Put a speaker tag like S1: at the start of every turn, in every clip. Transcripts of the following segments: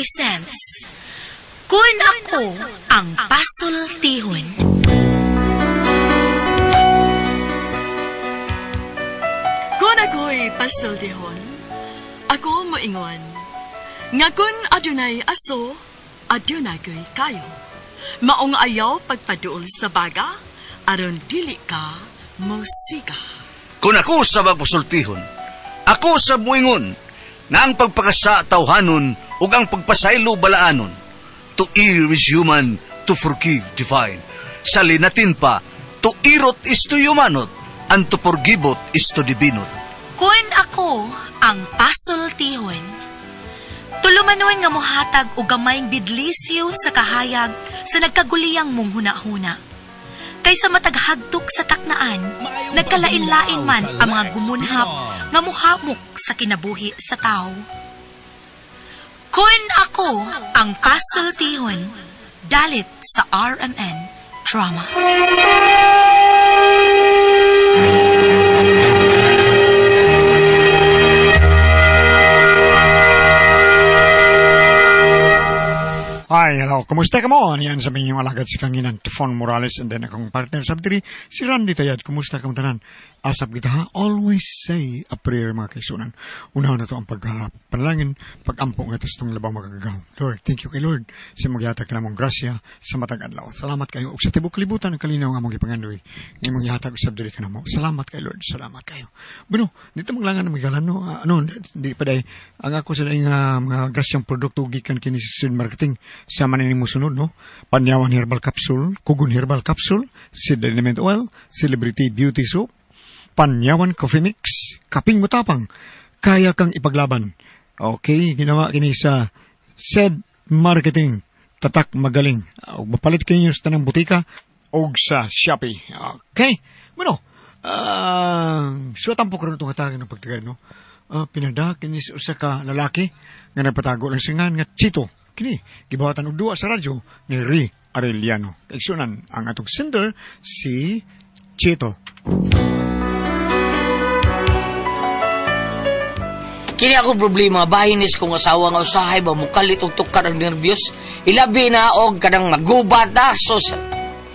S1: presents Kun Ako Ang Pasultihon.
S2: Kung ako'y pastultihon, ako moingon, nga kun adunay aso, adunay ko'y kayo. Maong ayaw pagpaduol sa baga, aron dili ka musika.
S3: Kung ako sa magpasultihon, ako sa muingon, nga ang pagpakasa tawhanon ug ang pagpasaylo balaanon. To err is human, to forgive divine. Sa linatin pa, to irot is to humanot, and to forgivot is to divinot.
S1: Kun ako ang pasultihon. Tulumanon nga mohatag og gamayng bidlisiw sa kahayag sa nagkaguliyang mong hunahuna. Kaysa mataghagtok sa taknaan, nagkalain-lain man ang mga gumunhap nga muhamok sa kinabuhi sa tao. Kun ako ang pasultihon, dalit sa RMN Drama.
S4: Hi, hello. Kumusta ka mo? Yan sa inyong alagad si Kanginan, Tifon Morales, and then akong partner sa diri, si Randy Tayad. Kumusta ka mo tanan? Asap kita ha? Always say a prayer, mga kaisunan. Unahan na to ang pagpanalangin, pag-ampo nga ito sa itong labang magagagaw. Lord, thank you kay Lord sa magyatag ka namong grasya sa matag adlaw. Salamat kayo. Ug sa tibok kalibutan ang kalinaw nga among gipangandoy. Nga imong gihatag usab diri kanamo. Salamat kay Lord. Salamat kayo. Bueno, dito maglangan ng magalan no. Ano, di pa day ang ako sa daing mga grasyang produkto gikan kini sa Seed Marketing sa manining musunod no. Panyawan Herbal Capsule, Kugon Herbal Capsule, Seed Element Oil, Celebrity Beauty Soap, Panyawan Coffee Mix, Kaping Mutapang, kaya kang ipaglaban. Okay, ginawa kini sa Said Marketing, tatak magaling. Og mapalit kayo sa tanang butika og sa Shopee. Okay, bueno, suwatan po karon itong hatagan ng pagtagay, no? Pinada kini sa usa ka lalaki nga nagpatago lang singan nga Chito. Kini gibuhatan og duwa sa radyo ni Ri Arellano. Kaigsunan ang atong sender si Chito.
S5: Kini ako problema, bahinis kong asawa nga usahay ba mukalit og tukar ang nervyos. Ilabi na og kanang magubat na sus.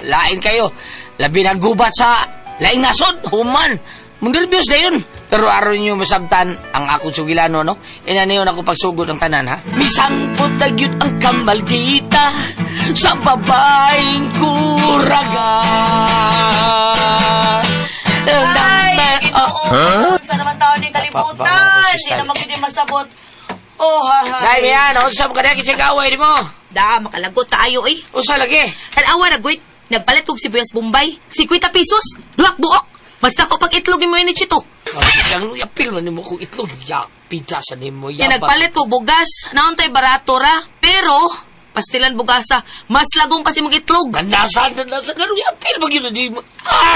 S5: Lain kayo. Labi na gubat sa laing nasod, human. Munervyos na yun. Pero aron niyo masabtan ang akong sugilano, no? Ina niyo ako pagsugod ang tanan, ha? Misangpot na gyud ang kamaldita sa babaeng kuraga.
S6: Ay,
S5: Oh.
S6: ginoo. Sa naman taon yung kalibutan. Di naman gini masabot. Oh, ha, ha.
S5: Dahil yan, unsa mo kaniya kisig away nimo?
S6: Da, makalagot kaayo eh.
S5: Unsa lagi?
S6: Tanawa na, guit. Nagpalit kog sibuyas Bombay. 50 pesos. Duak-duok. Basta ko pag itlog ni mo ni Chito.
S5: Ang apil man nimo kung itlog ya pizza sa nimo
S6: Ya, nagpalit ko bugas. Naon tay barato ra. Pero, pastilan bugasa. Mas lagong pa si mong itlog.
S5: Ganasan ganasan ganun apil man gyud nimo.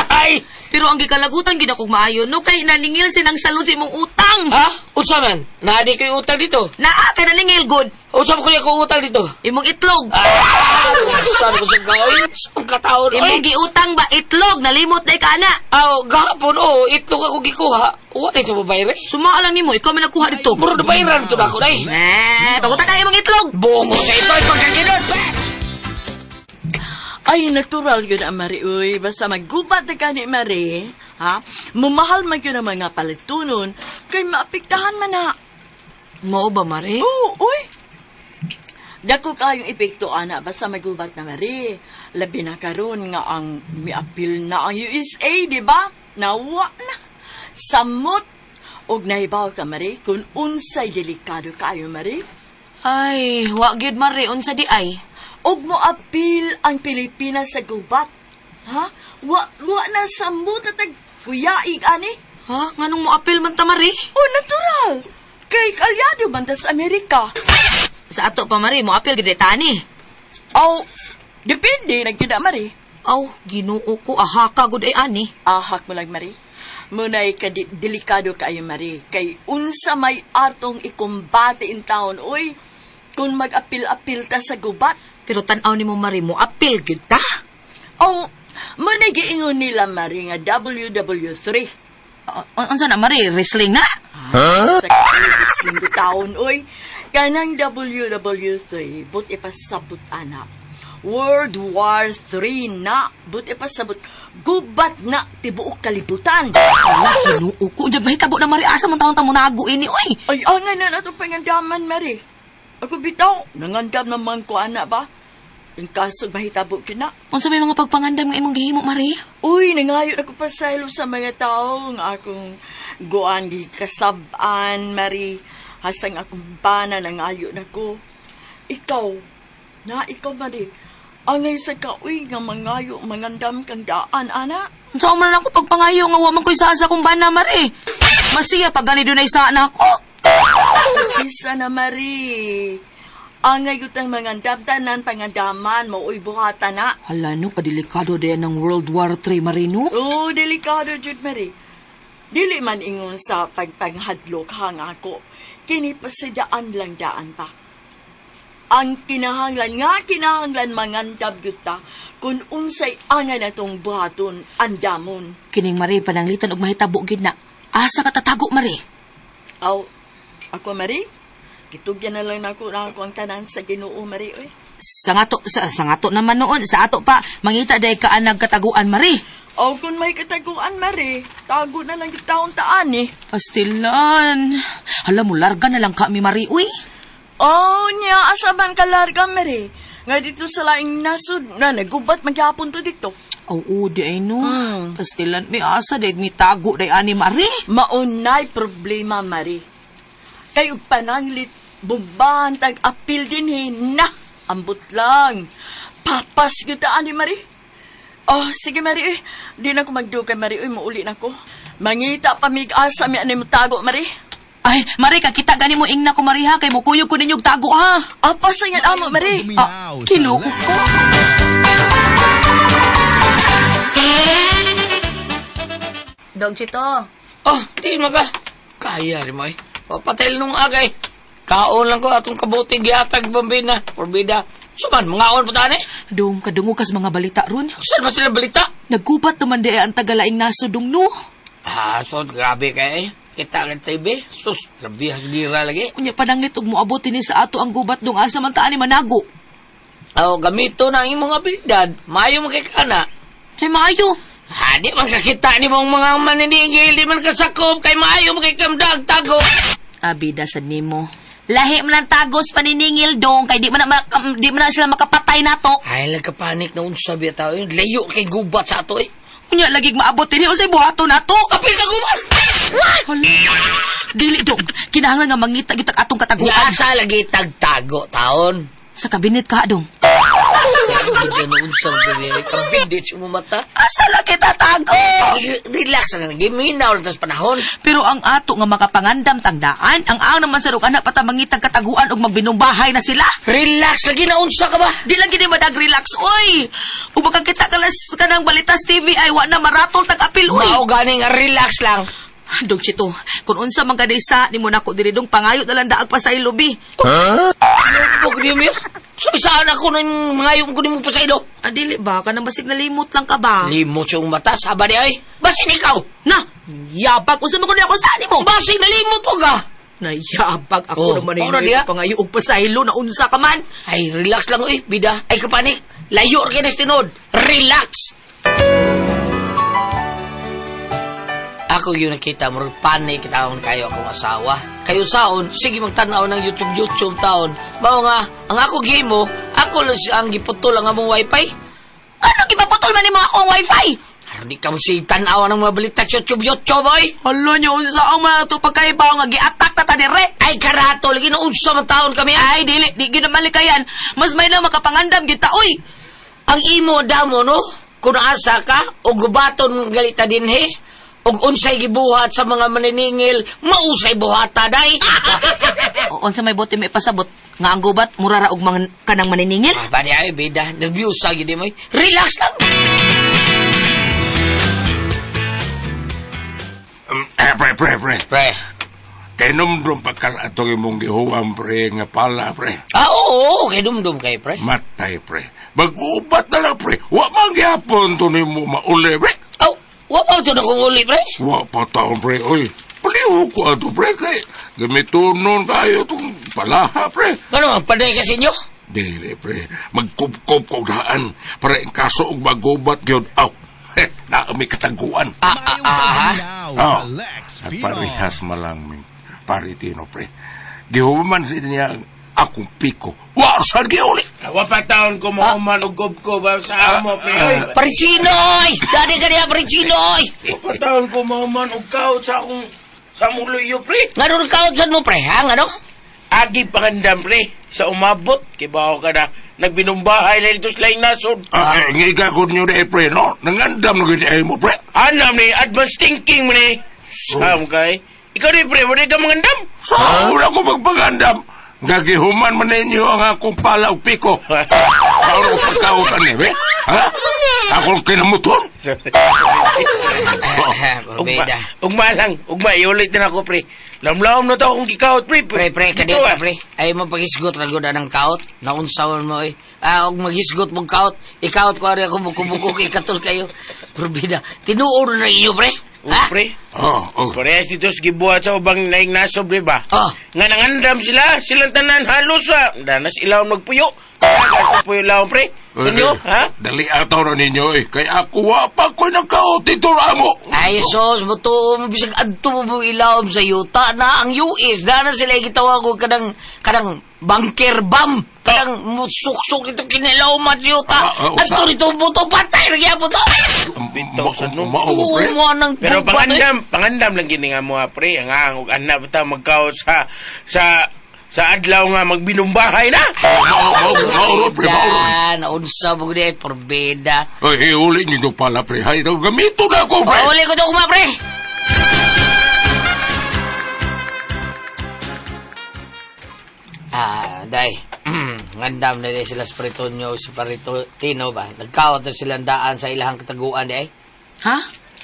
S5: Ay!
S6: Pero ang gikalagutan gid akong maayo no kay naningil sinang salon sa imong utang.
S5: Ha? Unsa man? Naa di ko'y utang dito.
S6: Naa kay naningil good.
S5: Unsa man kuya ko utang dito?
S6: Imong itlog.
S5: Ah! Unsa ko sa gawin? Ang kataon
S6: Imong
S5: oy.
S6: giutang ba itlog nalimot day ka na.
S5: Aw, gahapon oh, itlog ako gikuha. Wa na sa babae re.
S6: Sumaa lang nimo, ikaw may nagkuha dito.
S5: Muro na bayaran to na ako day.
S6: Eh, pagutan ka imong itlog.
S5: Bongo sa ito ay pagkaginod.
S2: Ay, natural yun ang Mari, uy. Basta maggubat na gani, Mari. Ha? Mumahal man yun ang mga palitunon, kay maapektahan man na.
S6: Mao ba, Mari?
S2: Oo, uy. Dako kayong epekto, ana, basta magubat na, Mari. Labi na karon nga ang miapil na ang USA, di ba? Nawa na. Samot. Og nahibaw ka, Mari, kung unsay delikado kayo, Mari.
S6: Ay, wa gyud Mari unsa di ay.
S2: Og moapil ang Pilipinas sa gubat. Ha? Wa na samot at nagkuyaig ani.
S6: Ha? Nganong moapil man ta Mari?
S2: O natural. Kay kalyado man ta sa Amerika.
S6: Sa ato pa Mari, moapil gid ta ani.
S2: Aw, depende na gyud na, Mari.
S6: Aw, Ginoo ko aha ka gud ay ani.
S2: Ahak mo lang, Mari. Munay ka delikado kayo, Mari. Kay unsa may atong ikumbate in town, uy. Kung mag-apil-apil ta sa gubat.
S6: Pero tan-aw nimo Mari, moapil gyud ta.
S2: Aw, munay giingon nila, Mari, nga WW3.
S6: Unsa na Mari, wrestling na?
S2: Huh? Sa wrestling taon, uy. Kanang WW3, but ipasabot ana. World War III na, but ipasabot. Gubat na tibuok kalibutan.
S6: Ala, Ginoo ko. Unya mahitabo na Mari, asa man taon ta monago ini oy.
S2: Ay, angay na natong pangandaman, Mari. Ako bitaw, nangandam naman ko, ana ba? In kaso mahitabo kina.
S6: Unsa may mga pagpangandam nga imong gihimo, Mari?
S2: Uy, nangayo ako pasaylo sa mga tao nga akong guan gikasab-an, Mari. Hastang akong bana nangayo na ko. Ikaw, na ikaw, Mari. Angay sa kauy nga mangayo, mangandam kang daan, ana.
S6: Unsa man lang ako pagpangayo nga wa man ko'y saa sa akong bana, Mari. Masiya pag gani dunay saa na ako.
S2: Isa na, Mari. Angay gutang mangandam tanan pangandaman, mauy buhatan na.
S6: Hala no, kadelikado din ng World War III, Mari, no?
S2: Oo, delikado jud Mari. Dili man ingon sa pagpanghadlok hang ako. Kini pasidaan lang daan pa. Ang kinahanglan nga kinahanglan mangandam gyud ta kung unsay angay natong buhaton andamon.
S6: Kining Mari, pananglitan og mahitabo gid na. Asa ka tatago, Mari?
S2: Aw, ako Mari, gitugyan na lang nako na ako ang tanan sa Ginoo Mari oy.
S6: Sa ngato, sa ngato naman noon, sa ato pa, mangita day ka ang nagkataguan, Mari.
S2: Aw, kung may kataguan Mari, tago na lang gyud taon taan eh.
S6: Pastilan. Hala mo, larga na lang kami, Mari, uy.
S2: Oh, niya, asa man kalarga, Mary? Nga dito sa laing nasod na nagubat magyapon to dito.
S6: Oo, di ay no. Pastilan, may asa, day, may tago, day ani, Mari.
S2: Maunay problema, Mari. Kay ug pananglit, bumbahan tag apil din he, na, ambot lang. Papas gyud ta ani, Mari. Oh, sige, Mari, eh. Di na ko magdugay, Mari, uy, mauli na ko. Mangita pa mig asa mi ani tago, Mari.
S6: Ay, Mari, kakita gani mo ingna ko, Mari, ha? Kay mukuyog ko ninyog tago, ha?
S2: Apas na yan amo, Mari.
S6: Ah, kinuko ko. Dog Chito.
S5: Oh, di maga. Kaya rin mo eh. O, patel nung agay. Kaon lang ko atong kabuti giatag bambina. Porbida. Suman, mga on pa eh.
S6: Dong, kadungog kas mga balita ron.
S5: Saan ba sila balita?
S6: Naggubat naman di ay ang tagalaing naso dong no.
S5: Ah, so grabe kay eh. Kita ang TV. Sus, grabe hasgira lagi.
S6: Unya pananglit og moabot ini sa ato ang gubat dong asa man ta ani manago.
S5: Aw, gamito na ang imong abilidad. Maayo man kay kana.
S6: Say maayo.
S5: Ha, di man kakita ni mong mga maninigil, di man kasakop, kay maayo man kay kamdag, tago.
S6: Abida sad nimo. Lahi man lang tagos paniningil dong kay di man na, di man na sila makapatay nato.
S5: Ay, nagkapanik na unsa biya tao yun. Layo kay gubat sa ato eh.
S6: Unya lagig maabot ini unsay buhaton nato.
S5: Kapil ka gubat!
S6: Hala. Dili dong, kinahanglan nga mangita gyud tag atong kataguan.
S5: Asa lagi tagtago taon.
S6: Sa kabinet ka dong.
S5: Bigyan na unsa biya. Kabindit sa imong mata.
S6: Asa lang kita tago?
S5: Relax na lang. Giminaw lang tas panahon.
S6: Pero ang ato nga makapangandam tangdaan, ang naman sa rug anak pata mangitag kataguan og magbinumbahay na sila.
S5: Relax lagi na unsa ka ba?
S6: Di lang gini madag relax oy. Ug makakita ka las kanang Balitas TV ay wa na maratol tag apil oy.
S5: Mao gani nga relax lang.
S6: Dong Chito, kung unsa man kanay sa nimo nako diri dong pangayo na lang daag pa sa ilubi.
S5: Lupok niyo miyo. So, saan ako nang mangayong ko nimo pasaylo?
S6: Ah, dili ba kanang basig nalimot lang ka ba?
S5: Limot sa imong mata, saba di ay. Basin ikaw.
S6: Na, yabag unsa man kuno ako sa nimo?
S5: Basin nalimot mo ka.
S6: Nayabag ako
S5: Oh,
S6: naman
S5: ora
S6: ay
S5: diya.
S6: pangayo og pasaylo na unsa ka man.
S5: Ay, relax lang oy, bida. Ay kapanik. Layo ra kay tinod. Relax. Ako yun nakita mo, panik taon kayo akong asawa. Kayo saon, sige magtanaw ng YouTube, YouTube taon. Mao nga, ang ako gimo, ako lang siya ang giputol ang among wifi.
S6: Ano gipaputol man nimo ako ang wifi?
S5: Aron di ka magsige tanaw ng mga balita sa YouTube, YouTube, oy.
S6: Hala niya unsa ang mga to pagkaibaw nga gi-attack na ta dire.
S5: Ay, karato, lagi na unsa man taon kami, ah.
S6: Ay dili di gyud malikayan. Mas may na makapangandam gyud ta oy.
S5: Ang imo damo, no? Kung asa ka, o gubaton mong galita dinhi, og unsay gibuhat sa mga maniningil, mausay buhata, day.
S6: O, unsa may bote may pasabot nga ang gubat mura ra og mga kanang maniningil.
S5: Ah, bani ay, bida, nervyosa gid mo. eh. Relax lang.
S7: Pre, pre, pre.
S5: Pre.
S7: Kay numdum pa ka atong imong gihuwang, pre, nga pala, pre.
S5: Ah, oo, oo, kay dumdum kay pre.
S7: Matay, pre. Mag-ubat na lang, pre. Wa man gyapon to nimo mauli, pre.
S5: Aw, wa pa to na kong uli, pre.
S7: Wa pa taon, pre. Oy, paliw ko ato, pre. Kay Gamitonon kayo tong palaha, pre.
S5: Ano, paday kasi inyo?
S7: Dili, pre. Magkupkop ko daan para in kaso og magubat gyud. Aw, naa may kataguan.
S5: Ah, ah, ah, ha?
S7: Oh, at parehas malang ming paritino, pre. Gihuman si niya ang akong piko. Wa sad giuli.
S8: Wa pa taon ko mahuman og gubko ba sa amo pre.
S5: Paritsinoy! Dali ka niya, Paritsinoy!
S8: Wa pa taon ko mahuman og kaut sa akong sa among luyo pre.
S5: Nga rin kaot mo, pre, ha? Nga no?
S8: Agi pangandam pre sa umabot kay bawo ka na nagbinumbahay na dito sa laing nasod.
S7: Ah, eh, ngiga ko niyo na, pre, no? Nangandam na gyud ay mo, pre.
S8: Anam ni advance thinking mo ni. Sam kay. Ikaw ni pre, wala ka mangandam.
S7: Sa una ko magpagandam. Gagihuman man ninyo ang akong pala og piko. Sa una ko pagkautan ni, eh? Ha? Akong kinamuton?
S5: Porbida.
S8: Ugma lang, ugma iulit na ako pre. Lamlaom na to akong gikaot pre.
S5: Pre, pre,
S8: Ito,
S5: kadito,
S8: ah.
S5: pre. Ay mo paghisgot ra gud ang kaut. Naunsa man mo eh. Ah, og maghisgot mong kaut. Ikaot ko ari ako buko-buko kay katul kayo. Porbida. Tinuod na inyo, pre.
S8: Oh,
S5: Ha?
S8: pre.
S7: Oh, oh.
S8: Parehas dito sa gibuhat sa ubang naing nasob, di ba?
S5: Oh.
S8: Nga nangandam sila, silang tanan halos sa danas ilaw magpuyo. Danas puyo ilaw, pre. Inyo, ha?
S7: Dali ataw na ninyo eh. Kaya ako wa pa ko nagkaot dito ramo.
S5: Ay, sos, mo to, mo bisag adto mo mo ilawom sa yuta na ang US. Dana sila gitawag og kanang kanang bunker bomb. Kanang musuksok dito kinilawom at yuta.
S7: Ah, ah, usa.
S5: Adto dito buto patay ra gyapon to.
S8: Bitaw sa no.
S7: Mao mo, pre.
S5: Tuo mo nang
S8: Pero
S5: gubat, eh.
S8: pangandam, pangandam lang gini nga mo, ha, pre. Ang ang og anak ta magkaot sa sa sa adlaw nga magbinumbahay na.
S7: Mao, mao, mao, ro, pre, mao. ro.
S5: Da, naunsa mo gud eh, porbida.
S7: Ay, huli ninyo pala, pre. Hay, gamito na ako, pre.
S5: Oh, uli ko to kuma, pre. Ah, day. Ngandam na day sila sa Pritonyo, sa Paritino ba? Nagkawat na silang daan sa ilahang kataguan, day.
S6: Ha?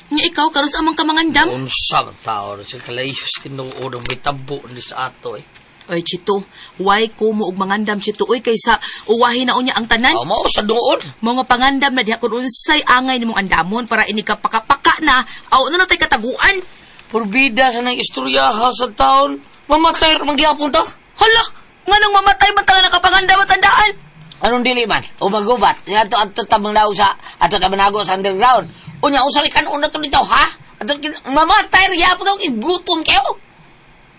S6: Nga ikaw, karon sa amang kamangandam?
S5: Unsa man tao sa kalayos tinuod ang may tabo ni sa ato eh.
S6: Oy, Chito, why ko mo og mangandam, Chito? Uy, kaysa uwahin na unya ang tanan.
S5: Oh, mao sa duod.
S6: Mga pangandam na diha kun unsay angay nimong andamon para ini ka pakapaka na aw na natay kataguan.
S5: Porbida sa nang istorya ha sa taon. Mamatay ra man gyapon ta.
S6: Hala, nganong mamatay man taga nakapangandam at tandaan.
S5: Anong dili man? O magubat. Ato ato tabang naog sa ato tabang nago sa underground. Unya unsa may kanon na to dito ha? Ato mamatay ra gyapon to gutom kayo.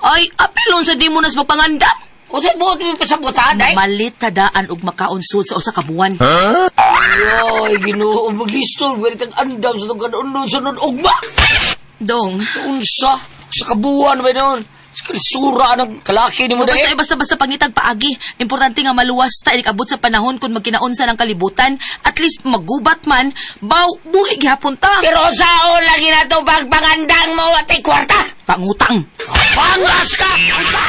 S6: Ay, apilon sa di mo nas magpangandam.
S5: Unsay buot mo pasabot ha, day?
S6: Malit tadaan og makaon-sud sa usa ka buwan.
S5: Yoy, Ginoo, maglistol bari tag andam sa tong kanon sunod ugma.
S6: Dong.
S5: Unsa sa kabuan ba noon? Sa kalisura ng kalaki ni mo
S6: Basta
S5: day.
S6: eh, basta basta pangitag paagi. Importante nga maluwas ta inikabot sa panahon kung magkinaunsa ng kalibutan. At least magubat man, baw buhi gihapon ta.
S5: Pero saon lagi na to pagpangandang mo at kwarta.
S6: Pangutang.
S5: Pangas ka! Unsa?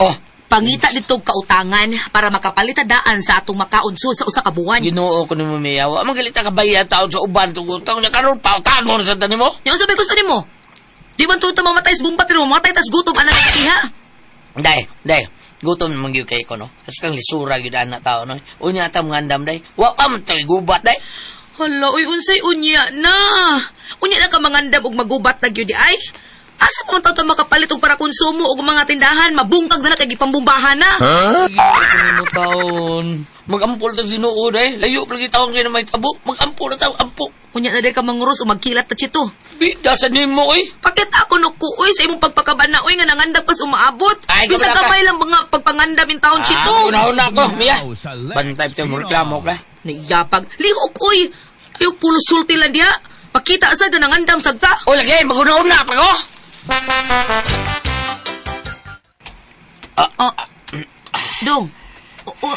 S5: Oh,
S6: Pangita dito og kautangan para makapalit daan sa atong makaunso sa usa ka buwan.
S5: Ginoo ko nimo miyaw. Ang galit ka bayad taon sa uban tungkol taon niya karon pautangon sa tani mo.
S6: Nya unsa may gusto nimo? Di man tuto mamatay sa bomba pero mamatay tas gutom alang iha.
S5: Day, day. Gutom naman gyud kay ko no. As kang lisura gyud ana tao no. Unya ta mga andam day. Wa pa man tay gubat day.
S6: Hala, uy, unsay unya na. Unya na ka mangandam og magubat na gyud di ay. Asa pa man taw ta makapalit og para konsumo og mga tindahan, mabungkag na na kay gipambumbahan na.
S5: Ginoo ko nimo taon. Magampol ta Ginoo day. Layo pa lagi taon kay na may tabo. Magampol na taon ampo.
S6: Unya na day ka manguros o magkilat ta chito.
S5: Bida sa nimo oy.
S6: Pakita ako no ko oy sa imong pagpakabana oy nga nangandam kas umaabot.
S5: Ay,
S6: Bisag
S5: kabala ka.
S6: gamay lang mga pagpangandam in taon chito.
S5: Ah, una ko, Mia. Bantay pa mo reklamo ka.
S6: Naiyapag. Lihok oy. Ayo pulo sulti lang diha. Pakita sa nga nangandam sad ka.
S5: O lagi, maguna-una pa ko.
S6: Oh. Dong.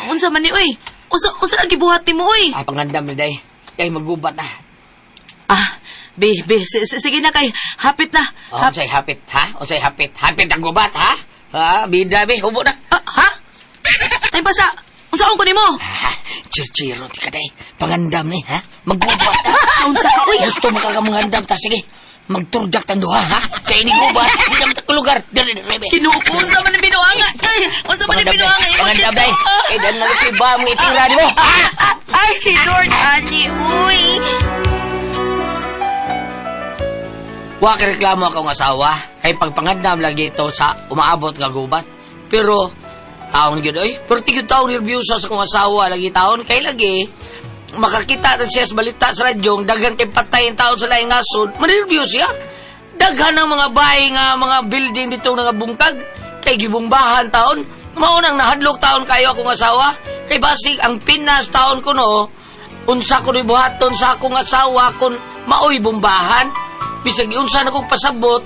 S6: Unsa man ni oy? Unsa unsa ang gibuhat nimo oy?
S5: Ah, pangandam ni day. Kay magubat na.
S6: Ah, be, be, sige na kay hapit na.
S5: Oh, unsay hapit, ha? Unsay hapit? Hapit ang gubat, ha? Ha, bida be, hubo na.
S6: Ah, ha? Ay basa. Unsaon ko nimo?
S5: Ha, chirchiro ti ka day. Pangandam ni, ha? Magubat na.
S6: Unsa ka oy?
S5: Gusto mo ka mangandam ta, sige. Magturjak tang duha, ha? Kay ni gubat, di naman ta lugar. Diri, diri, diri.
S6: Kinuo ko, unsa man ang binuanga? Ay, unsa man ang binuanga? Imo,
S5: Pangandam,
S6: Chito.
S5: day. Kay dan na lang ba mo itira di mo?
S6: Ah, ah, ay, Lord, ani, uy.
S5: Wa ka reklamo akong asawa kay pagpangandam lagi ito sa umaabot nga gubat. Pero taon gyud oy, pero tigud taon nervyosa sa akong asawa lagi taon kay lagi makakita na siya sa balita sa radyo daghan kay patay ang taon sa laing nasod, manervyos siya. Daghan ang mga bahay nga mga building dito nga bungkag kay gibumbahan taon. Mao nang nahadlok taon kayo akong asawa kay basig ang Pinas taon ko no unsa ko ni buhaton sa akong asawa kun maoy bombahan. Bisag unsa na kong pasabot,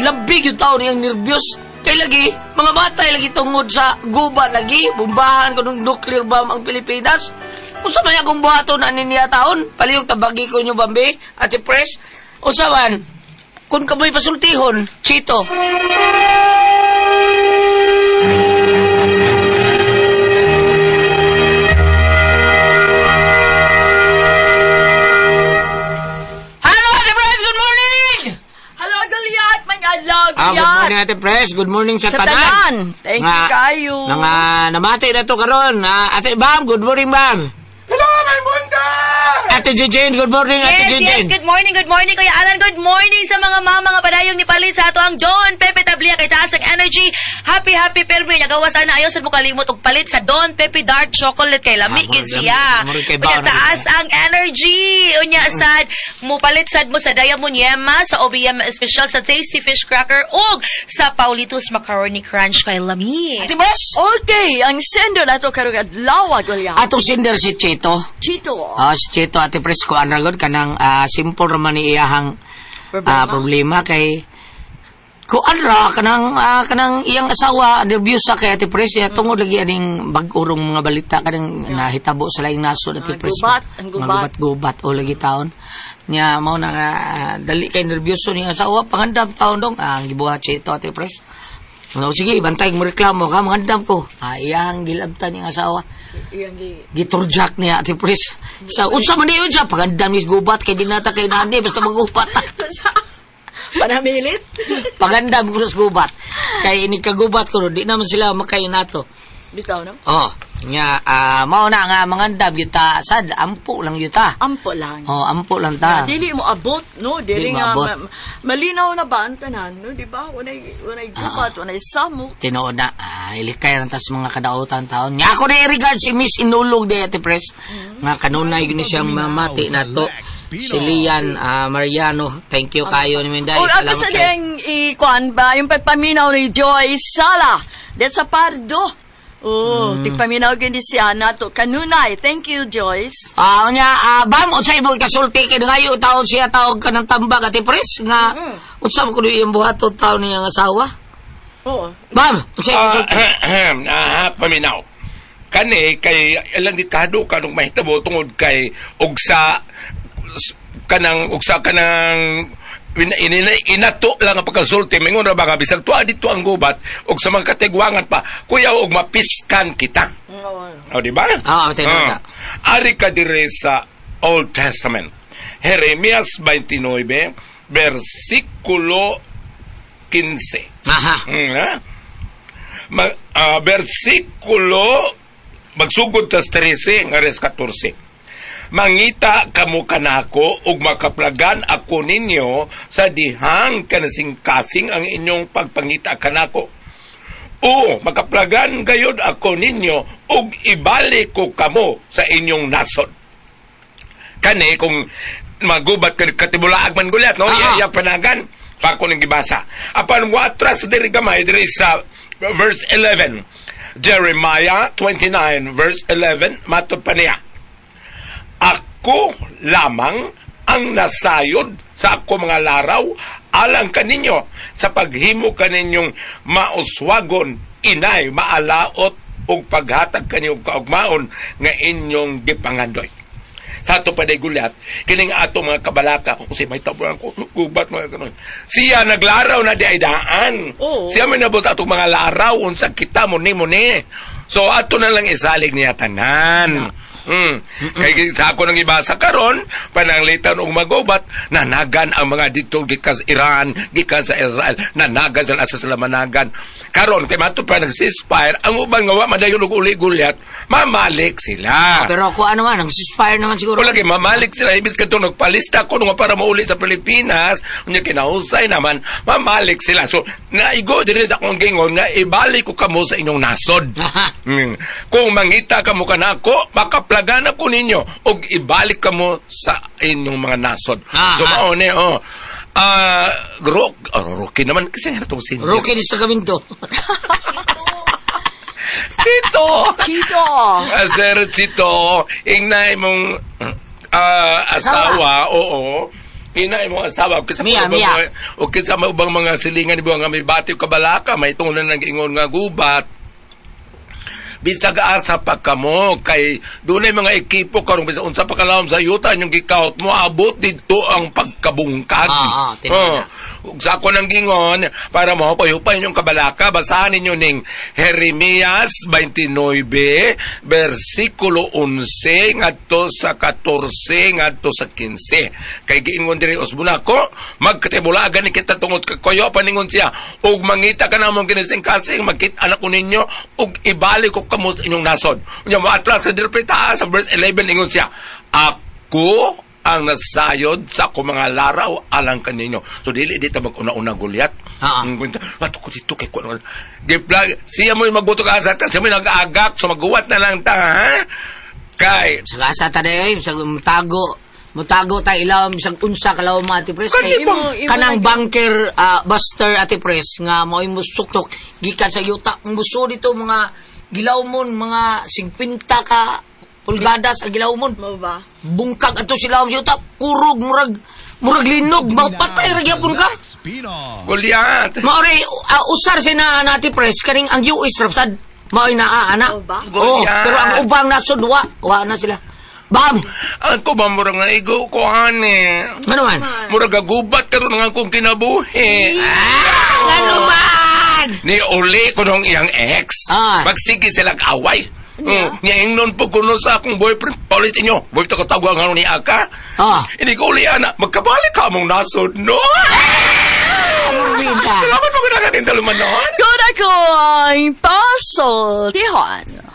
S5: labi gyud taon niyang nervyos. Kay lagi, mga batay lagi tungod sa gubat lagi, bombahan ko ng nuclear bomb ang Pilipinas. Unsa man akong buhaton ani niya taon? Palihog tabagi ko nyo Bambi, Ate Pres. Unsa man? Kung kamoy pasultihon, Chito. Hello, Ate Pres! Good morning!
S2: Hello, Goliath! May adlaw,
S5: Ah, good
S2: Goliath!
S5: morning, Ate Pres. Good morning sa,
S2: Sa tanan. Thank you kayo.
S5: Mga namati na to karon. Ah, Ate Bam, good morning, Bam.
S7: Hello, may bunda!
S5: Ate Jejane, good morning, Ate
S6: Yes, yes,
S5: Jejane.
S6: good morning, Kuya Alan. Good morning sa mga mama nga padayong ni palit sa ato ang Don Pepe Tablia kay taas ang energy. Happy, happy permi. Nagawa sana ayaw sad mo kalimot og palit sa Don Pepe Dark Chocolate kay lami
S5: Ah,
S6: gid
S5: murag
S6: siya.
S5: murag kay
S6: Unya
S5: Baon
S6: taas ang energy. Unya sad mo palit sad mo sa Diamond Yema, sa OBM Special, sa Tasty Fish Cracker ug sa Paulitos Macaroni Crunch kay lami.
S5: Ate Pres!
S2: Okay, ang sender na to karong adlaw, Goliath.
S5: Atong sender si Chito.
S2: Chito.
S5: Ah, si Chito, Ate Pres, ko anragod kanang simple raman ni iyahang
S2: Problema?
S5: problema kay kuan ra kanang kanang iyang asawa nervyos sa kay Ate Pres ya tungod lagi aning bag-orong mga balita kanang nahitabo sa laing nasod Ate
S2: Mga
S5: Pres.
S2: gubat, ang
S5: Mga
S2: gubat.
S5: gubat gubat o lagi taon. Nya mao na nga dali kay nervyoso ning asawa pangandam taon dong ang gibuhat Chito Ate Pres. No, sige, bantay mo reklamo ka, mangandam ko. Ah, iyang gilabtan iyang asawa
S2: Iyang gi-
S5: giturjak niya Ate Pres. Sa unsa man yun siya pagandam ni gubat kay dinata kay nani basta magubat.
S2: Panamilit?
S5: Pagandam ko sa gubat. Kay ini kagubat ko di naman sila makain nato.
S2: Bitaw, no?
S5: Oh, nga mao na nga mangandam gyud ta sad ampo lang gyud ta.
S2: Ampo lang.
S5: Oh, ampo lang ta.
S2: Dili mo abot, no?
S5: Dili
S2: Dili
S5: mo
S2: nga,
S5: abot.
S2: malinaw na ba ang tanan, no? Di ba? Walay gubat, walay samok.
S5: Tinuod na, ilikay lang tas mga kadautan taon. Nga ako na i-regard si Miss Inulog di Ate Pres. Nga kanunay yun siya mamati na to. Si Lian Mariano. Thank you kayo ni Menday.
S2: O, ako
S5: Salamat
S2: sa
S5: kayo.
S2: diyang ikuan ba, yung pagpaminaw ni Joy Sala, det sa Pardo. Oh, tigpaminaw gyud ni siya nato kanunay. Thank you, Joyce.
S5: Unya, bam, unsay mo ikasulti kay ngayo taon siya taog ka ng tambag Ate Pres nga unsa mo kuno iyang buhaton taon niyang asawa?
S2: Oh.
S5: Bam, unsay mo ikasulti?
S7: Paminaw. Kani kay ilang di kahado kanong mahitabo tungod kay ugsa kanang ugsa kanang inato lang ang pagkasulti mingon ra ba nga bisag tuwa dito ang gubat ug sa mga katigwangan pa kuya og mapiskan kita. O di ba?
S5: Oo, tinuod na.
S7: Ari ka dire sa Old Testament. Jeremias 29 versikulo 15.
S5: Aha.
S7: Ha? Versikulo magsugod tas 13 nga res 14. Mangita kamo kanako ug makaplagan ako ninyo sa dihang kanasing-kasing ang inyong pagpangita kanako. O makaplagan gayod ako ninyo ug ibalik ko kamo sa inyong nasod. Kani kung magubat ka katibulaag man gulat no iya panagan pa ko ning gibasa. Apan watras diri gamay diri sa verse 11. Jeremiah 29 verse 11 matod pa niya. Ako lamang ang nasayod sa ako mga laraw alang kaninyo sa paghimo kaninyong mauswagon inay maalaot ug paghatag kaniyong kaugmaon nga inyong gipangandoy. Sa ato pa gulat, kining ato mga kabalaka, kasi may taburan ko, gubat mga ganun. Siya naglaraw na di ay daan.
S2: Oo.
S7: Siya may nabot atong mga laraw, unsa kita mo ni mo ni. So ato na lang isalig niya tanan. Kay sa ako nang ibasa karon, pananglitan og magubat, nanagan ang mga dito gikan sa Iran, gikan sa Israel, nanagan sila asa sila managan. Karon kay mato pa nag-ceasefire, ang uban nga wa madayon og uli gulyat, mamalik sila.
S5: Pero ako ano man, ang ceasefire naman siguro.
S7: Wala kay mamalik sila ibig kadtong nagpalista ko nga para mauli sa Pilipinas, unya kinahusay naman mamalik sila. So naigo diri sa akong gingon nga ibalik ko kamo sa inyong nasod. Kung mangita kamo kanako, makaplagan ako ninyo og ibalik kamo sa inyong mga nasod. So mao ni oh. Rocky naman kasi nga itong senior.
S5: Rocky ni Stagaminto.
S7: Tito!
S2: Chito!
S7: Sir Chito, ingnay mong asawa, oo. Inay mong asawa. Kinsa
S5: Mia,
S7: pa ubang
S5: Mia.
S7: O kinsa may ubang mga silingan ni nga may bati o kabalaka, may tungo na nag-ingon nga gubat. Bisag asa pa kamo kay dunay mga ekipo karon bisan unsa pa kalawom sa yuta inyong gikaut mo abot didto ang pagkabungkag.
S5: Tinuod na.
S7: Ug sa ako ng gingon para mahupay-hupay inyong kabalaka, basahan ninyo ning Jeremias 29 versikulo 11 ngadto sa 14 ngadto sa 15. Kay giingon diri usbon ako, magkatibulagan ni kita tungod kay kuyo paningon siya ug mangita ka namong kinising-kasing magkita na ko ninyo ug ibalik ko kamo sa inyong nasod. Unya moatras sa diri sa verse 11 ingon siya, ako ang nasayod sa akong mga laraw alang kaninyo. So dili dito mag-una-una gulyat. Ang kwenta, ato ko dito kay kuno. Giplag, siya mo yung magbuto ka sa siya mo yung nag-agak, so maguwat na lang ta, ha? Kay,
S5: Sa asa ta day, sa mutago, mutago ta ilawom sa unsa ka lawom Ate Pres. Kay
S2: Imo- imo
S5: kanang
S2: lagi.
S5: bunker buster Ate Pres nga mao'y musuksok gikan sa yuta muso dito mga gilawmon mga 50 ka pulgadas ang gilawmon.
S2: Mo ba?
S5: Bungkag ato sila sa yuta, kurog murag murag linog, mapatay ra gyapon ka.
S7: Gulyat.
S5: Maoray usar si na Ate Pres kaning ang US rapsad mao'y naa ana.
S2: Mo ba?
S5: Oh,
S7: Gulyat.
S5: pero ang ubang nasod wa, wa na sila. Bam!
S7: Ako ba murag na igo ko ani?
S5: Ano man?
S7: Murag gagubat karon nga akong kinabuhi.
S5: Ano man?
S7: Ni uli ko nung iyang ex. Magsige sila away. Niya ingnon po kuno sa akong boyfriend. Paulit inyo. Boyfriend ko tawag nga ni Aka. Hindi ko uli, ana. Magkabalik ka mong nasod, no?
S5: Morbida.
S7: Salamat po kung nakatin taluman noon.
S2: Good ako ang pasultihon.